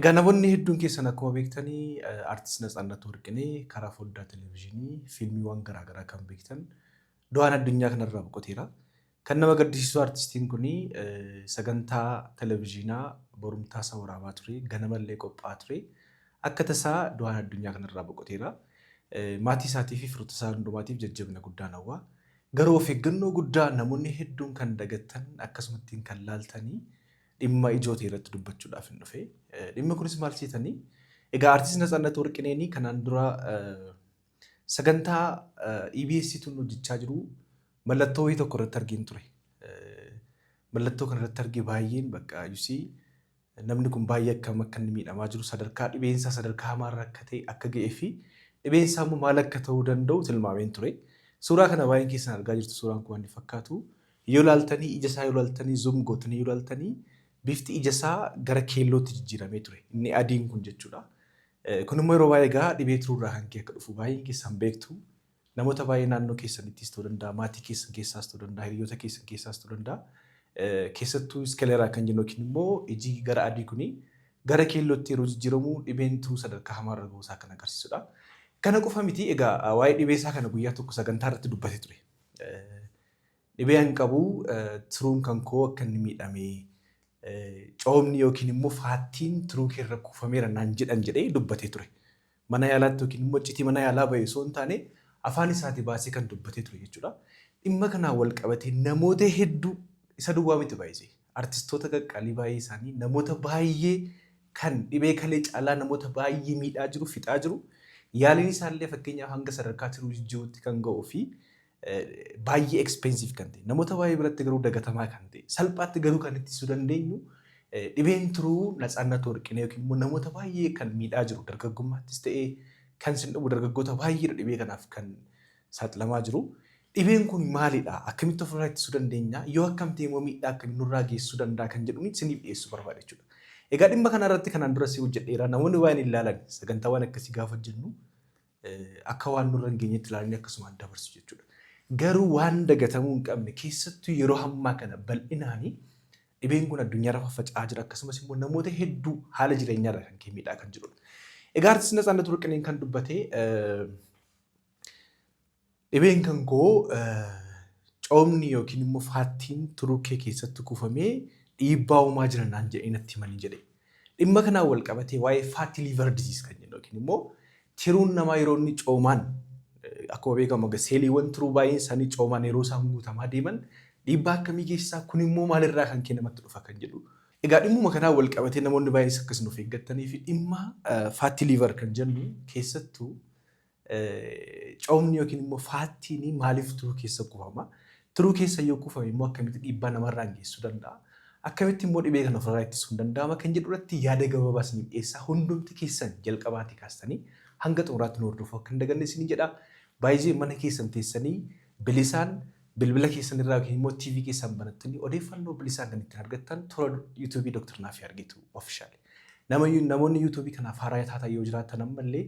Egaa namoonni hedduun keessan akkuma beektanii Artist Natsaannat Warqinee karaa foddaa televezyiinii fiilmiiwwan garaagaraa kan beektan du'aan addunyaa kanarraa boqoteera. Kan nama gaddisiisu artistiin kun sagantaa televezyiinaa borumtaa isaa waraabaa ture, ganamallee qophaa'aa ture. Akka tasaa du'aan addunyaa kanarraa boqoteera. Maatii isaatii fi firoota isaa hundumaatiif jajjabina guddaan hawwa. Garuu of eeggannoo guddaa namoonni hedduun kan dagattan akkasumattiin kan laaltanii dhimma ijoo ta'e irratti dubbachuudhaaf hin dhufe. Dhimmi kunis maal seetanii? Egaa Artist Natsaannat Warqineenii kanaan dura sagantaa EBS tun hojjechaa jiru mallattoo wayii tokko irratti argeen ture. Mallattoo kana irratti argee baay'een bakka yusii namni kun baay'ee akkam akka inni miidhamaa jiru, sadarkaa dhibeensaa sadarkaa hamaarra akka ta'e akka ga'ee fi dhibeensaa immoo maal akka ta'uu danda'u tilmaameen ture. Suuraa kana baay'een keessan argaa jirtu. Suuraan kun waan inni fakkaatu yoo ilaaltanii, ija isaa yoo ilaaltanii, zoom gootanii yoo ilaaltanii, bifti ija isaa gara keellootti jijjiiramee ture. Inni adiin kun jechuudha. Kun immoo yeroo baay'ee egaa dhibee tiruurraa kan ka'e akka dhufu baay'een keessan beektu. Namoota baay'ee naannoo keessanittis ta'uu danda'a, maatii keessan keessaas ta'uu danda'a, hiriyoota keessan keessaas ta'uu danda'a. Keessattuu iskeleeraa kan jennu yookiin immoo iji gara adii kuni gara keellootti yeroo jijjiiramu dhibeen tiruu sadarkaa hamaarra ga'uusaa kan agarsiisudha. Kana qofa miti, egaa waa'ee dhibee isaa kana guyyaa tokko sagantaa irratti dubbatee ture. Dhibee an qabu, tiruun kan koo akka inni miidhame, coomni yookiin immoo faattiin tiruu kee irra kuufameera naan jedhan jedhee dubbatee ture. Mana yaalaatti yookiin immoo iccitii mana yaalaa bahe osoo hin taane afaan isaatii baasee kan dubbatee ture jechuudha. Dhimma kanaan wal qabatee namoota hedduu, isa duwwaa miti baay'isee, artistoota qaqqaalii baay'ee isaanii, namoota baay'ee kan dhibee kalee caalaa namoota baay'ee miidhaa jiru, fixaa jiru. Yaaliin isaallee fakkeenyaaf hanga sadarkaa tiruu jijjiiruutti kan ga'uu fi baay'ee expensive kan ta'e, namoota baay'ee biratti garuu dagatamaa kan ta'e, salphaatti garuu kan ittisuu dandeenyu dhibeen tiruu Natsaannat Warqinee yookiin immoo namoota baay'ee kan miidhaa jiru, dargaggummaattis ta'ee kan sin dhubu, dargaggoota baay'eedha dhibee kanaaf kan saaxilamaa jiru. Dhibeen kun maalidha? Akkamitti ofirraa ittisuu dandeenya? Yoo akkam ta'e immoo miidhaa akkamii nurraa geessisuu danda'a kan jedhuun isiniif dhiyeessuu barbaada jechuudha. Egaa dhimma kana irratti kanaan dura si hojjedheera. Namoonni baay'een hin ilaalan, sagantaawwan akkasii gaafa hojjennu akka waan nurra hin geenyetti ilaalanii akkasumaan dabarsu jechuudha. Garuu waan dagatamuu hin qabne, keessattuu yeroo ammaa kana bal'inaanii dhibeen kun addunyaarra faffaca'aa jira, akkasumas immoo namoota hedduu haala jireenyaarra kan ka'e miidhaa kan jirudha. Egaa Artist Natsaannat Warqineen kan dubbate, dhibeen kan koo coomni yookiin immoo faattiin tiruu kee keessatti kuufamee dhiibbaa uumaa jira naan jedhee natti himanii jedhe. Dhimma kanaan wal qabatee waa'ee fatty liver disease kan jennu yookiin immoo tiruun namaa yeroo inni coomaan, akkuma beekamu egaa seeliiwwan tiruu baay'een isaanii coomaan yeroo isaan guutamaa deeman dhiibbaa akkamii geessisaa, kun immoo maalirraa kan ka'e namatti dhufa kan jedhu. Egaa dhimmuma kanaan wal qabatee namoonni baay'eenis akka isin of eeggattanii fi dhimma fatty liver kan jennu, keessattuu coomni yookiin immoo faattiin maaliif tiruu keessa kuufama? Tiruu keessa yoo kuufame immoo akkamitti dhiibbaa namarraan geessisuu danda'a? Akkamitti immoo dhibee kana ofirraa ittisuun danda'ama kan jedhu irratti yaada gabaabaa isiniif dhiyeessaa. Hundumti keessan jalqabaatii kaastanii hanga xumuraatti nu hordofuu akka hin daganne isiniin jedha. Baay'ee mana keessan teessanii bilisaan bilbila keessan irraa yookiin immoo TV keessan banattanii odeeffannoo bilisaan kan ittiin argattan toora YouTube Dr. Naafii Argitu Official. Namoonni YouTube kanaaf haaraa taatan yoo jiraattan, ammallee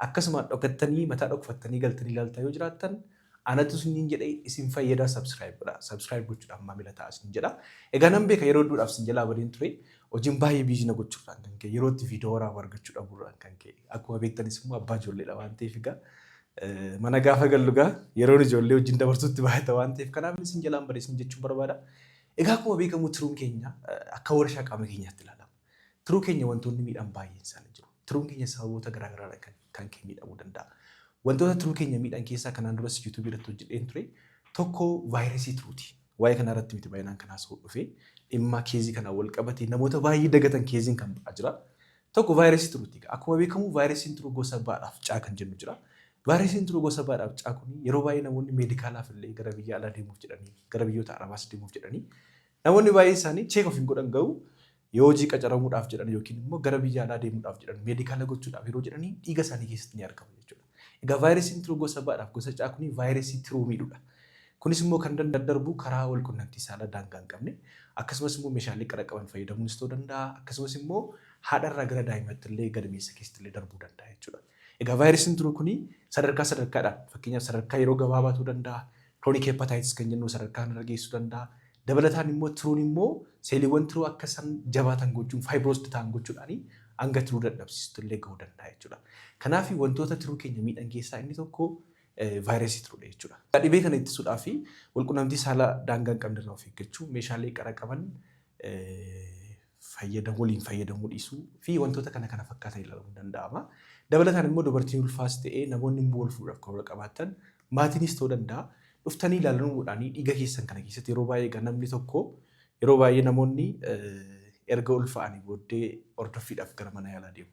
akkasuma dhokattanii mataa dhokfattanii galtanii ilaaltan yoo jiraattan, anatu isiniin jedhe, isin fayyadaa, subscribe godha. Subscribe gochuudhaaf maamila ta'a isin jedha. Egaa nan beeka, yeroo hedduudhaaf isin jalaa badeen ture. Hojiin baay'ee busy na gochuudhaan kan ka'e, yeroo itti viidiyoo waraabu argachuu dhabuurraan kan ka'e. Akkuma beektanis immoo abbaa ijoolleedha waan ta'eef, egaa mana gaafa gallu egaa yeroon ijoollee wajjin dabarsutti baay'ata waan ta'eef, kanaaf isin jalaan bade isin jechuun barbaada. Egaa akkuma beekamu tiruun keenya akka warshaa qaama keenyaatti ilaalama. Tiruu keenya wantoonni miidhan baay'een isaanii jiru. Tiruun keenya sababoota garaa garaadhaan kan ka'e miidhamuu danda'a. Wantoota tiruu keenya miidhan keessaa kanaan duras YouTube irratti hojjedheen ture. Tokko vaayirasii tiruuti. Waa'ee kana irratti miti baay'inaan kan haasa'u dhufe. Dhimma case kanaan wal qabatee namoota baay'ee dagatan caseiin kan ba'aa jira. Tokko vaayirasii tiruuti. Akkuma beekamu vaayirasiin tiruu gosa baadhaaf caa kan jennu jira. Vaayirasiin tiruu gosa baadhaaf caa kun yeroo baay'ee namoonni medicalaaf illee gara biyya alaa deemuuf jedhanii, gara biyyoota Arabaas deemuuf jedhanii, namoonni baay'een isaanii check of hin godhan, garuu yoo hojii qacaramuudhaaf jedhan yookiin immoo gara biyya alaa deemuudhaaf jedhan, medical gochuudhaaf yeroo jedhanii dhiiga isaanii keessatti ni argama jechuudha. Egaa vaayirasiin tiruu gosa baadhaaf gosa caa kuni vaayirasii tiruu miidhudha. Kunis immoo kan daddarbu karaa wal qunnamtii saalaa daangaa hin qabne, akkasumas immoo meeshaalee qara qaban fayyadamuunis ta'uu danda'a, akkasumas immoo haadharraa gara daa'imaatti illee gadameessa keessatti illee darbuu danda'a jechuudha. Egaa vaayirasiin tiruu kuni sadarkaa sadarkaadhaan, fakkeenyaaf sadarkaa yeroo gabaabaa ta'uu danda'a, chronic hepatitis kan jennu sadarkaa kanarra geessisuu danda'a. Dabalataan immoo tiruun immoo seeliiwwan tiruu akka isaan jabaatan gochuun, fibrosed ta'an gochuudhaan hanga tiruu dadhabsiisutti illee gahuu danda'a jechuudha. Kanaaf wantoota tiruu keenya miidhan keessaa inni tokko vaayirasii tiruudha jechuudha. Dhibee kana ittisuudhaaf walqunnamtii saalaa daangaa hin qabne irraa of eeggachuu, meeshaalee qara qaban waliin fayyadamuu dhiisuu fi wantoota kana kana fakkaatan ilaaluun danda'ama. Dabalataan immoo dubartiin ulfaas ta'ee namoonni immoo wal fuudhaaf karoora qabaatan, maatiinis ta'uu danda'a. Dhuftanii ilaalamuudhaan dhiiga keessan kana keessatti yeroo baay'ee egaa namni tokko, yeroo baay'ee namoonni erga ulfaa'anii booddee hordoffiidhaaf gara mana yaalaa deemu.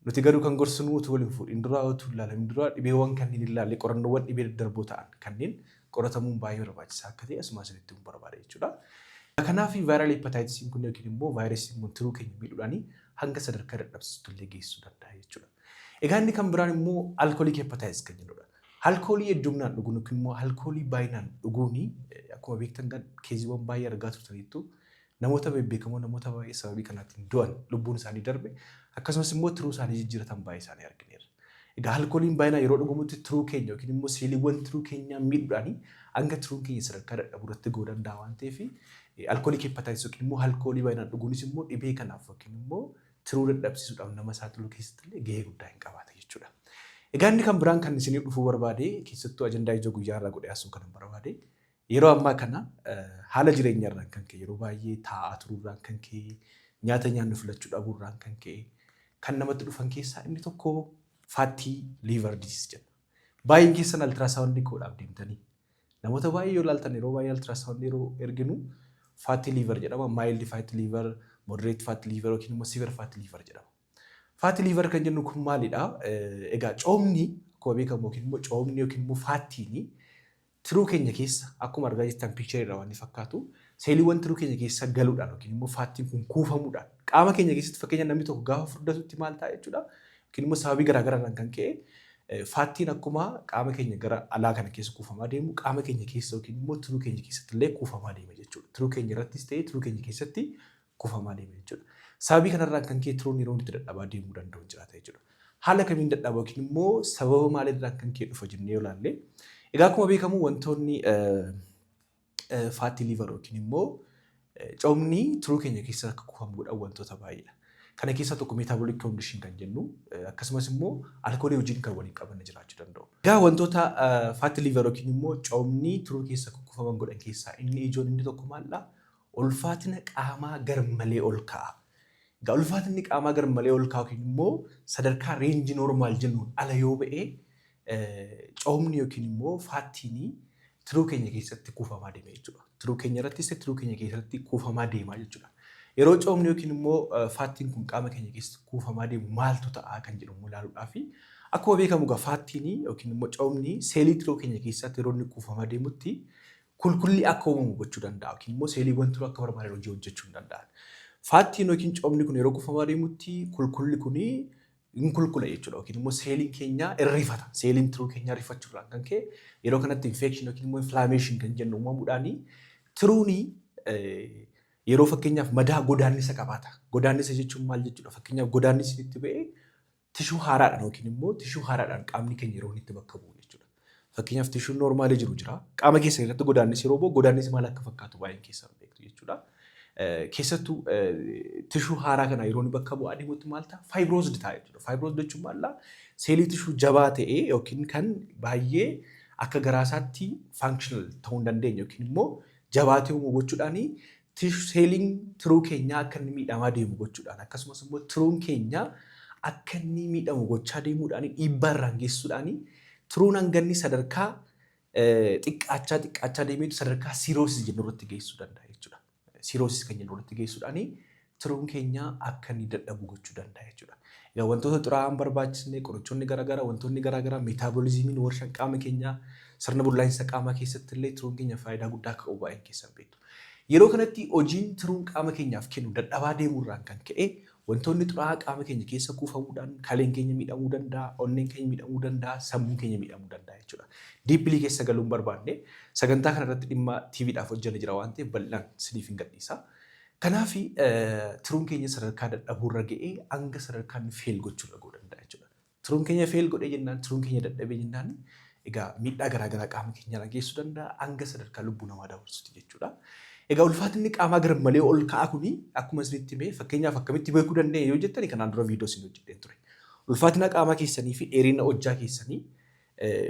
Nuti garuu kan gorsinu utuu waliin fuudhin duraa, utuu ilaalamin duraa dhibeewwan kanneen ilaalle, qorannoowwan dhibee daddarboo ta'an kanneen qoratamuun baay'ee barbaachisaa akka ta'e asuma isinitti himuu barbaada jechuudha. Kanaaf viral hepatitisiin kun yookiin immoo vaayirasiin kun tiruu keenya miidhuudhaan hanga sadarkaa dadhabsiisutti illee geessisuu danda'a jechuudha. Egaa inni kan biraan immoo alcoholic hepatitis kan jennudha. Alkoolii hedduminaan dhuguun yookiin immoo alkoolii baay'inaan dhuguun, akkuma beektan caseiiwwan baay'ee argaa turtaniittu, namoota bebbeekamoo, namoota baay'ee sababii kanaatiin du'an, lubbuun isaanii darbe, akkasumas immoo tiruu isaanii jijjiiratan baay'ee isaanii argineerra. Egaa alkooliin baay'inaan yeroo dhugamutti tiruu keenya yookiin immoo seeliiwwan tiruu keenyaa miidhuudhaan hanga tiruun keenya sadarkaa dadhabuu irratti gahuu danda'a waan ta'eef, alcoholic hepatitis yookiin immoo alkoolii baay'inaan dhuguunis immoo dhibee kanaaf yookiin immoo tiruu dadhabsiisuudhaaf nama saaxiluu keessatti illee gahee guddaa hin qabaata jechuudha. Egaa inni kan biraan kan isiniif dhufuu barbaade, keessattuu ajandaa ijoo guyyaa irraa godhee haasa'uu kan barbaade, yeroo ammaa kana haala jireenya irraan kan ka'e, yeroo baay'ee taa'aa turuurraan kan ka'e, nyaata nyaannu filachuu dhabuurraan kan ka'e kan namatti dhufan keessaa inni tokko fatty liver disease jedha. Baay'een keessan ultrasoundii koodhaaf deemtanii namoota baay'ee yoo ilaaltan, yeroo baay'ee ultrasoundii yeroo erginu fatty liver jedhama. Mild fatty liver, moderate fatty liver yookiin immoo severe fatty liver jedhama. Fatty liver kan jennu kun maalidha? Egaa coomni akkuma beekamu yookiin immoo coomni yookiin immoo fattiin tiruu keenya keessa, akkuma argaa jirtan pictureii irraa waan fakkaatu, seeliiwwan tiruu keenya keessa galuudhaan yookiin immoo fattiin kun kuufamuudhaan qaama keenya keessatti, fakkeenya namni tokko gaafa furdatutti maal ta'a jechuudha, yookiin immoo sababii garaagaraadhaan kan ka'e fattiin akkuma qaama keenya gara alaa kana keessa kuufamaa deemu, qaama keenya keessa yookiin immoo tiruu keenya keessatti illee kuufamaa deema jechuudha. Tiruu keenya irrattis ta'ee tiruu keenya keessatti kuufamaa deema jechuudha. Sababii kanarraan kan ka'e tiruun yeroo itti dadhabaa deemuu danda'u jiraata jechuudha. Haala kamiin dadhaba yookiin immoo sababa maalirraan kan ka'e dhufa jennee yoo ilaalle, egaa akkuma beekamu wantoonni fatty liver yookiin immoo coomni tiruu keenya keessa akka kuufamu godhan wantoota baay'eedha. Kana keessaa tokko metabolic condition kan jennu, akkasumas immoo alkoolii wajjin kan waliin qabanne jiraachuu danda'u. Egaa wantoota fatty liver yookiin immoo coomni tiruu keessa kuufaman godhan keessaa inni ijoon inni tokko maaldha? Ulfaatina qaamaa garmalee ol ka'a. Egaa ulfaatinni qaamaa garmalee ol ka'a yookiin immoo sadarkaa range normal jennuun ala yoo ba'e, coomni yookiin immoo fattiin tiruu keenya keessatti kuufamaa deema jechuudha. Tiruu keenya irrattis tiruu keenya keessatti kuufamaa deema jechuudha. Yeroo coomni yookiin immoo fattiin kun qaama keenya keessatti kuufamaa deemu maaltu ta'a kan jedhamu ilaaluudhaaf, akkuma beekamu egaa fattiin yookiin immoo coomni seelii tiruu keenya keessatti yeroo inni kuufamaa deemutti kulkulli akka uumamu gochuu danda'a yookiin immoo seeliiwwan tiruu akka barbaadan hojii hojjechuu hin danda'an. Fattiin yookiin coomni kun yeroo kuufamaa deemutti kulkulli kun hin kulkula jechuudha yookiin immoo seeliin keenya irrifata. Seeliin tiruu keenya rifachuudhaan kan ka'e yeroo kanatti infection yookiin immoo inflammation kan jennu uumamuudhaan tiruuni yeroo fakkeenyaaf madaa godaannisa qabaata. Godaannisa jechuun maal jechuudha? Fakkeenyaaf godaannisi itti ba'ee tissue haaraadhaan yookiin immoo tissue haaraadhaan qaamni keenya yeroo inni itti bakka bu'u jechuudha. Fakkeenyaaf tissueun normalii jiru jira. Qaama keessa irratti godaannisi yeroo bu'u godaannisi maal akka fakkaatu baay'een keessan beektu jechuudha. Keessattuu tissue haaraa kana yeroo inni bakka bu'aa deemutti maal ta'a? Fibrosed ta'a jechuudha. Fibrosed jechuun maal? Seelii tissue jabaa ta'ee yookiin kan baay'ee akka garaasaatti functional ta'uu hin dandeenye yookiin immoo jabaatee uumuu gochuudhaani seeliin tiruu keenyaa akka inni miidhamaa deemu gochuudhaan, akkasumas immoo tiruun keenya akka inni miidhamu gochaa deemuudhaan, dhiibbaa irraan geessuudhaan, tiruun hanganni sadarkaa xiqqaachaa xiqqaachaa deemeetu sadarkaa cirrhosis jennu irratti geessuu danda'a jechuudha. Cirrhosis kan jennu irratti geessuudhaan tiruun keenya akka inni dadhabu gochuu danda'a jechuudha. Egaa wantoota xuraa'aan barbaachisne, qorichoonni garaagaraa, wantoonni garaagaraa, metabolismiin warshaan qaama keenyaa, sirna bullaa'insa qaamaa keessatti illee tiruun keenya faayidaa guddaa akka qabu baay'een keessan beektu. Yeroo kanatti hojiin tiruun qaama keenyaaf kennu dadhabaa deemuurraan kan ka'e wantoonni xuraa'aa qaama keenya keessa kuufamuudhaan kaleen keenya miidhamuu danda'a, onneen keenya miidhamuu danda'a, sammuun keenya miidhamuu danda'a jechuudha. Deeply keessa galuun barbaanne, sagantaa kanarratti dhimma TVdhaaf hojjanne jira waan ta'eef bal'inaan siniif hin gadhiisa. Kanaaf tiruun keenya sadarkaa dadhabuurra ga'ee hanga sadarkaa inni fail gochuurra ga'uu danda'a jechuudha. Tiruun keenya fail godhee jennaan, tiruun keenya dadhabee jennaan, egaa miidhaa garaagaraa qaama keenyarra geessuu danda'a hanga sadarkaa lubbuu namaa dabarsuuti jechuudha. Egaa ulfaatinni qaamaa garmalee ol ka'aa kuni akkuma isinitti hime, fakkeenyaaf akkamitti beekuu dandeenya yoo jettani, kanaan dura viidiyoo isin hojjedheen ture. Ulfaatina qaamaa keessanii fi dheerina hojjaa keessanii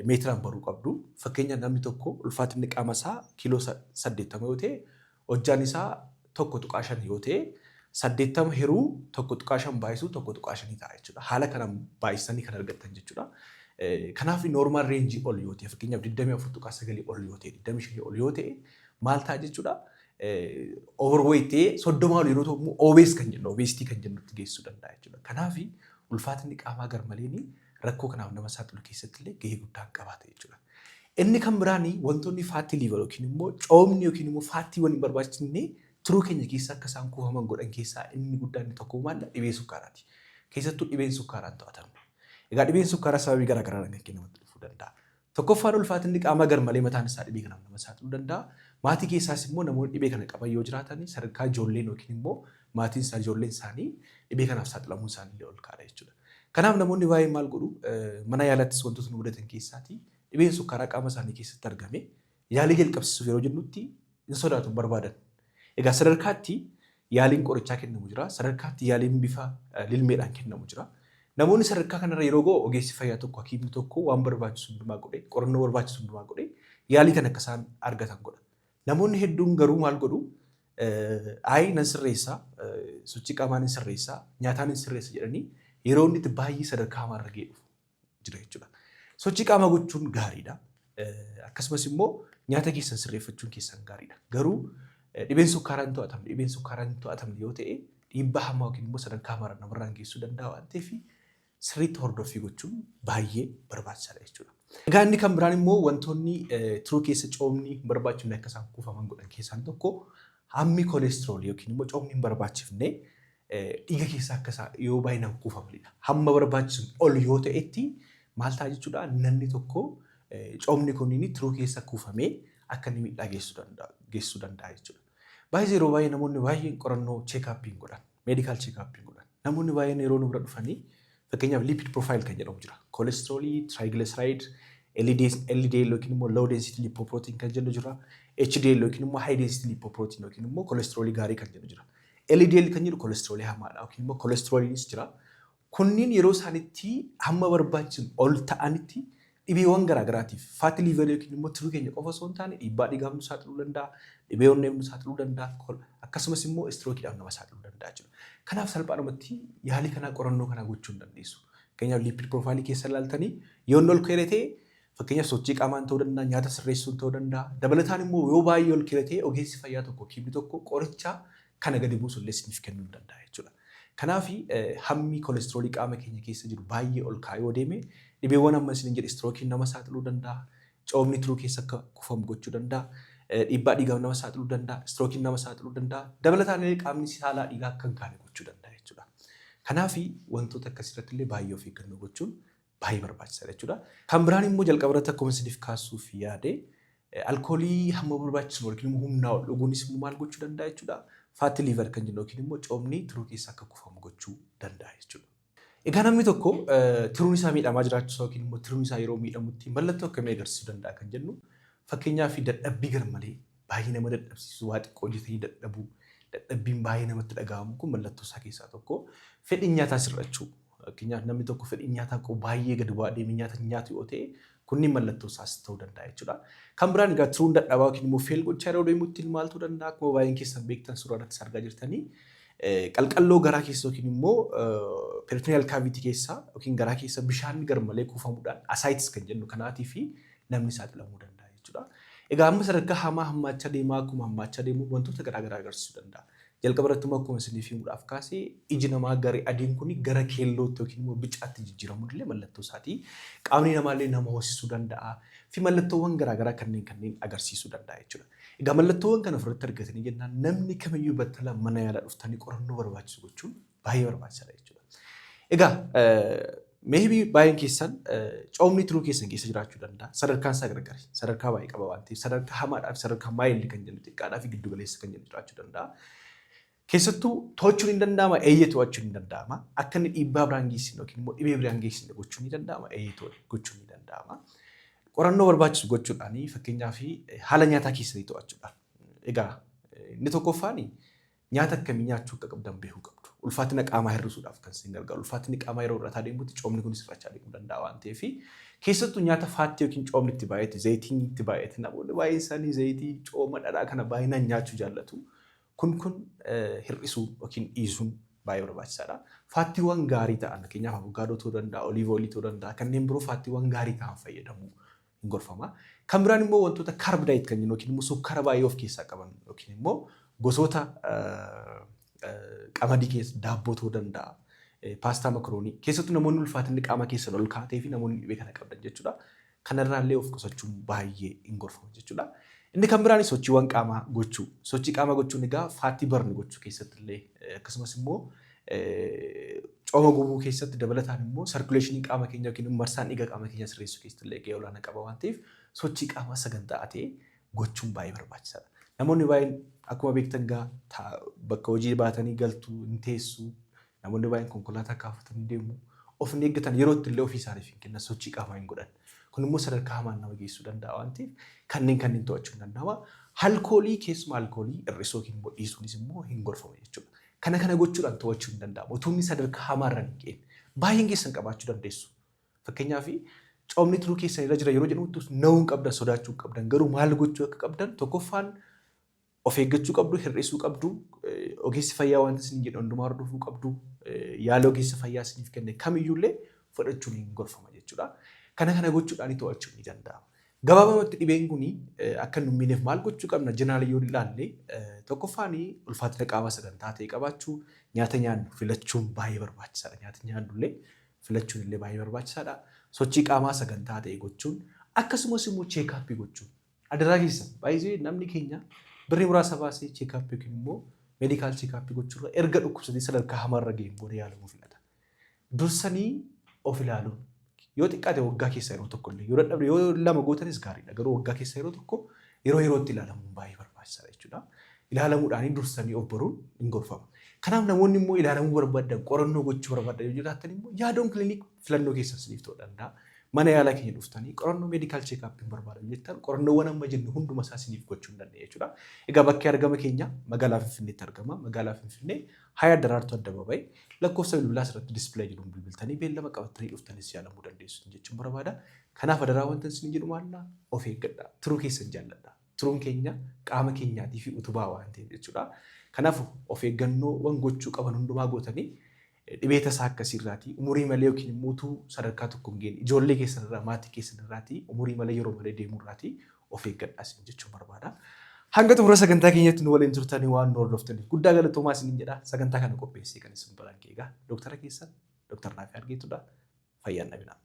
meetiraan baruu qabdu. Fakkeenyaaf, namni tokko ulfaatinni qaama isaa kiiloo 80 yoo ta'e, hojjaan isaa 1.5 yoo ta'e, 80 hiruu 1.5 baay'isuu 1.5 ta'a jechuudha. Haala kanaan baay'isanii kan argattan jechuudha. Kanaaf normal range ol yoo ta'e, fakkeenyaaf 24.9 ol yoo ta'e, 25 ol yoo ta'e maal ta'a jechuudha? Overweight ta'ee, 30 ol yeroo ta'u immoo obese kan jennu, obesity kan jennutti geessisuu danda'a jechuudha. Kanaaf ulfaatinni qaamaa garmaleen rakkoo kanaaf nama saaxilu keessatti illee gahee guddaa qabaata jechuudha. Inni kan biraan wantoonni fatty liver yookiin immoo coomni yookiin immoo fattiiwwan hin barbaachisne tiruu keenya keessa akka isaan kuufaman godhan keessaa inni guddaan inni tokko maal? Dhibee sukkaaraati. Keessattuu dhibeen sukkaaraa hin to'atamne. Egaa dhibeen sukkaaraa sababii garaa garaan kan kennamatti dhufuu danda'a. Tokkoffaan, ulfaatinni qaamaa garmalee mataan isaa dhibee kanaaf nama saaxiluu danda'a. Maatii keessaas immoo namoonni dhibee kana qaban yoo jiraatan, sadarkaa ijoolleen yookiin immoo maatiin isaa, ijoolleen isaanii dhibee kanaaf saaxilamuun isaanii illee ol ka'aadha jechuudha. Kanaaf namoonni baay'een maal godhu? Mana yaalattis wantoota nu mudatan keessaati dhibeen sukkaaraa qaama isaanii keessatti argame yaalii jalqabsiisuuf yeroo jennutti hin sodaatu, hin barbaadan. Egaa sadarkaatti yaaliin qorichaa kennamu jira. Sadarkaatti yaaliin bifa lilmeedhaan kennamu jira. Namoonni sadarkaa kanarra yeroo ga'u, ogeessi fayyaa tokko, hakiimni tokko waan barbaachisu hundumaa godhe, qorannoo barbaachisu hundumaa godhe, yaalii kan akka isaan argatan godha. Namoonni hedduun garuu maal godhu? Ayi, nan sirreessaa, sochii qaamaan hin sirreessaa, nyaataan hin sirreessa jedhanii yeroo inni itti baay'ee sadarkaa hamaarra ga'ee dhufu jira jechuudha. Sochii qaamaa gochuun gaariidha. Akkasumas immoo nyaata keessan sirreeffachuun keessan gaariidha. Garuu dhibeen sukkaaraa hin to'atamne, dhibeen sukkaaraa hin to'atamne yoo ta'e, dhiibbaa hamaa yookiin immoo sadarkaa hamaarra namarraan geessisuu danda'a waan ta'eef, sirriitti hordoffii gochuun baay'ee barbaachisaadha jechuudha. Egaa inni kan biraan immoo wantoonni tiruu keessa coomni hin barbaachifne akka isaan kuufaman godhan keessaan tokko hammi koolestiroolii yookiin immoo coomni hin barbaachifne dhiiga keessa akka isaa yoo baay'inaan kuufamanidha. Hamma barbaachisu ol yoo ta'etti maal ta'a jechuudha? Namni tokko coomni kunniin tiruu keessa kuufamee akka inni miidhaa geessisuu danda'a jechuudha. Baay'ee yeroo baay'ee namoonni baay'een qorannoo checkupiin godhan, medical checkupiin godhan. Namoonni baay'een yeroo nu bira dhufanii, fakkeenyaaf lipid profile kan jedhamu jira. Koolestiroolii, triglyceride, LDL yookiin immoo low density lipoprotein kan jennu jira. HDL yookiin immoo high density lipoprotein yookiin immoo koolestiroolii gaarii kan jennu jira. LDL kan jedhu koolestiroolii hamaadha yookiin immoo koolestirooliinis jira. Kunniin yeroo isaanitti hamma barbaachisu ol ta'anitti dhibeewwan garaagaraatiif, fatty liver yookiin immoo tiruu keenya qofa osoo hin taane, dhiibbaa dhiigaaf nu saaxiluu danda'a, dhibee onneef nu saaxiluu danda'a, akkasumas immoo istirookiidhaaf nama saaxiluu danda'a jechuudha. Kanaaf salphaadhumatti yaalii kanaa, qorannoo kanaa gochuu hin dandeessu. Fakkeenyaaf, lipid profile keessa ilaaltanii yoo inni ol ka'e ta'e, fakkeenyaaf sochii qaamaan ta'uu danda'a, nyaata sirreessuun ta'uu danda'a. Dabalataan immoo yoo baay'ee ol ka'e ta'e, ogeessi fayyaa tokko, hakiimni tokko qoricha kana gadi buusu illee isiniif kennuu ni danda'a jechuudha. Kanaaf hammi koolestiroolii qaama keenya keessa jiru baay'ee ol ka'aa yoo deeme, dhibeewwan amma isin jedhe, istirookiin nama saaxiluu danda'a, coomni tiruu keessa akka kuufamu gochuu danda'a, dhiibbaa dhiigaaf nama saaxiluu danda'a, istirookiin nama saaxiluu danda'a, dabalataan illee qaamni saalaa dhiigaa akka hin kaane gochuu danda'a jechuudha. Kanaaf wantoota akkasii irratti illee baay'ee of eeggannoo gochuun baay'ee barbaachisaadha jechuudha. Kan biraan immoo jalqaba irratti akkuma isiniif kaasuuf yaade, alkoolii hamma barbaachisu yookiin immoo humnaa ol dhuguunis immoo maal gochuu danda'a jechuudha? Fatty liver kan jennu yookiin immoo coomni tiruu keessa akka kuufamu gochuu danda'a jechuudha. Egaa namni tokko tiruun isaa miidhamaa jiraachuu yookiin immoo tiruun isaa yeroo miidhamutti mallattoo akkamii agarsiisuu danda'a kan jennu, fakkeenyaaf dadhabbii garmalee baay'ee nama dadhabsiisu, waa xiqqoo hojjetanii dadhabuu, dadhabbiin baay'ee namatti dhaga'amu kun mallattoo isaa keessaa tokko. Fedhiin nyaataa sirrachuu. Fakkeenyaaf, namni tokko fedhiin nyaataa qabu baay'ee gadi bu'aa deemee nyaata nyaatu yoo ta'e, kunniin mallattoo isaas ta'uu danda'a jechuudha. Kan biraan egaa tiruun dadhabaa yookiin immoo fail gochaa yeroo deemutti maal ta'uu danda'a? Akkuma baay'een keessan beektan, suuraa irrattis argaa jirtanii, qalqalloo garaa keessa yookiin immoo peritoneal cavity keessa yookiin garaa keessa bishaan garmalee kuufamuudhaan ascites kan jennu kanaatii fi namni saaxilamuu danda'a jechuudha. Egaa amma sadarkaa hamaa hammaachaa deemaa, akkuma hammaachaa deemu wantoota garaa garaa agarsiisuu danda'a. Jalqaba irratti immoo akkuma isiniif himuudhaaf kaasee, iji namaa gara adiin kun gara keellootti yookiin immoo bicaatti jijjiiramuu illee mallattoo isaati. Qaamni namaallee nama hoosisuu danda'a fi mallattoowwan garaa garaa kanneen agarsiisuu danda'a jechuudha. Egaa mallattoowwan kana ofirratti argatanii jennaan, namni kamiyyuu battala mana yaalaa dhuftanii qorannoo barbaachisu gochuun baay'ee barbaachisaadha jechuudha. Egaa maybe baay'een keessan coomni tiruu keessan keessa jiraachuu danda'a. Sadarkaan isaa gargari. Sadarkaa baay'ee qaba waan ta'eef, sadarkaa hamaadhaa fi sadarkaa mild kan jennu, xiqqaadhaa fi giddu galeessa kan jennu jiraachuu danda'a. Keessattuu to'achuun hin danda'ama, eeyyee, to'achuun hin danda'ama. Akka inni dhiibbaa biraan geessine yookiin immoo dhibee biraan geessine gochuun ni danda'ama, eeyyee, gochuun ni danda'ama. Qorannoo barbaachisu gochuudhaan, fakkeenyaaf haala nyaataa keessanii to'achuudhaan. Egaa Inni tokkoffaan nyaata akkamii nyaachuu akka qabdan beekuu qabdu. Ulfaatina qaamaa hir'isuudhaaf kan isin gargaaru. Ulfaatinni qaamaa yeroo hir'ataa deemutti coomni kunis hir'achaa deemuu danda'a waan ta'eef keessattuu nyaata fatty yookiin coomni itti baay'ate, zayitiin itti baay'ate, namoonni baay'een isaanii zayitii, cooma, dhadhaa kana baay'inaan nyaachuu jaallatu. Kun hir'isuu yookiin dhiisuun baay'ee barbaachisaadha. Fattiiwwan gaarii ta'an, fakkeenyaaf avokaadoo ta'uu danda'a, olive oilii ta'uu danda'a, kanneen biroo fattiiwwan gaarii ta'an fayyadamuu hin gorfama. Kan biraan immoo wantoota carb diet kan jennu yookiin immoo sukkaara baay'ee of keessaa qaban yookiin immoo gosoota qamadii keessa daabboo ta'uu danda'a. Paastaa, makaroonii, keessattuu namoonni ulfaatinni qaama keessan ol kaatee fi namoonni dhibee kana qabdan jechuudha. Kanarraallee of qusachuun baay'ee hin gorfamu jechuudha. Inni kan biraan sochiiwwan qaamaa gochuu. Sochii qaamaa gochuun egaa fatty burn gochuu keessatti illee, akkasumas immoo cooma gubuu keessatti, dabalataan immoo circulationii qaama keenya yookiin marsaan dhiiga qaama keenya sirreessuu keessatti illee gahee olaanaa qaba waan ta'eef sochii qaamaa sagantaa ta'e gochuun baay'ee barbaachisaadha. Namoonni baay'een akkuma beektan gaa bakka hojii baatanii galtu, hin teessu. Namoonni baay'een konkolaataa kaafatanii deemu. Of hin eeggatan, yeroo itti illee ofii isaaniif hin kennan, sochii qaamaa hin godhan. Kun immoo sadarkaa hamaan nama geessuu danda'a waan ta'eef kanneen to'achuu hin danda'ama. Alkoolii, keessumaa alkoolii hir'isuu yookiin immoo dhiisuunis immoo hin gorfamu jechuudha. Kana gochuudhaan to'achuu hin danda'amu. Utuu inni sadarkaa hamaarra hin ga'in. Baay'een keessan qabaachuu dandeessu. Fakkeenyaaf, coomni tiruu keessan irra jira yeroo jedhamutti na'uu hin qabdan, sodaachuu hin qabdan. Garuu maal gochuu akka qabdan, tokkoffaan of eeggachuu qabdu, hir'isuu qabdu, ogeessi fayyaa wanta isin jedhu hundumaa hordofuu qabdu, yaala ogeessa fayyaa isiniif kenne kamiyyuullee fudhachuun hin gorfama jechuudha. Kana gochuudhaan to'achuun ni danda'ama. Gabaabumatti dhibeen kun akka hin miineef maal gochuu qabna? General yoo ilaalle, tokkoffaan ulfaatina qaamaa sagantaa ta'e qabaachuu, nyaata nyaannu filachuun baay'ee barbaachisaadha. Nyaata nyaannu illee filachuun illee baay'ee barbaachisaadha. Sochii qaamaa sagantaa ta'e gochuun, akkasumas immoo check-upii gochuun. Adaraa keessan, baay'ee namni keenya birrii muraasa baasee check-upii yookiin immoo medical check-upii gochuurra erga dhukkubsatee sadarkaa hamaarra ga'een booda yaalamuu filata. Dursanii of ilaaluun yoo xiqqaate waggaa keessa yeroo tokko illee, yoo dadhabde yoo lama gootanis gaariidha. Garuu waggaa keessa yeroo tokko yeroo yerootti ilaalamuun baay'ee barbaachisaadha jechuudha. Ilaalamuudhaan dursanii of baruun hin gorfama. Kanaaf namoonni immoo ilaalamuu barbaadan, qorannoo gochuu barbaadan yoo jiraatan immoo Yaadoon Clinic filannoo keessan isiniif ta'uu danda'a. Mana yaalaa keenya dhuftanii qorannoo medical checkupiin barbaadan jettan, qorannoowwan amma jennu hunduma isaa isiniif gochuu hin dandeenya jechuudha. Egaa bakki argama keenya magaalaa Finfinneetti argama. Magaalaa Finfinnee, Hayaa Daraartuu Addabaabaayii, lakkoofsa bilbilaa asirratti display jedhuun bilbiltanii beellama qabattanii dhuftanis yaalamuu dandeessu jechuun barbaada. Kanaaf adaraa wanta isin jedhu maallaa, of eeggadha. Tiruu keessan jaalladha. Tiruun keenya qaama keenyaatii fi utubaa waan ta'eef jechuudha. Kanaaf of eeggannoowwan gochuu qaban hundumaa gootanii dhibee tasaa akkasiirraatii umurii malee yookiin immoo utuu sadarkaa tokko hin geenye ijoollee keessanirraa, maatii keessanirraatii umurii malee, yeroo malee deemuurraatii of eeggadhaa isin jechuun barbaada. Hanga xumura sagantaa keenyatti nu waliin turtanii waan nu hordoftaniif guddaa galatoomaa isiniin jedha. Sagantaa kana qopheessee kan isin biraan ga'e egaa dooktara keessan, Dooktar Naafii Argeetudha. Fayyaan dhabinaa.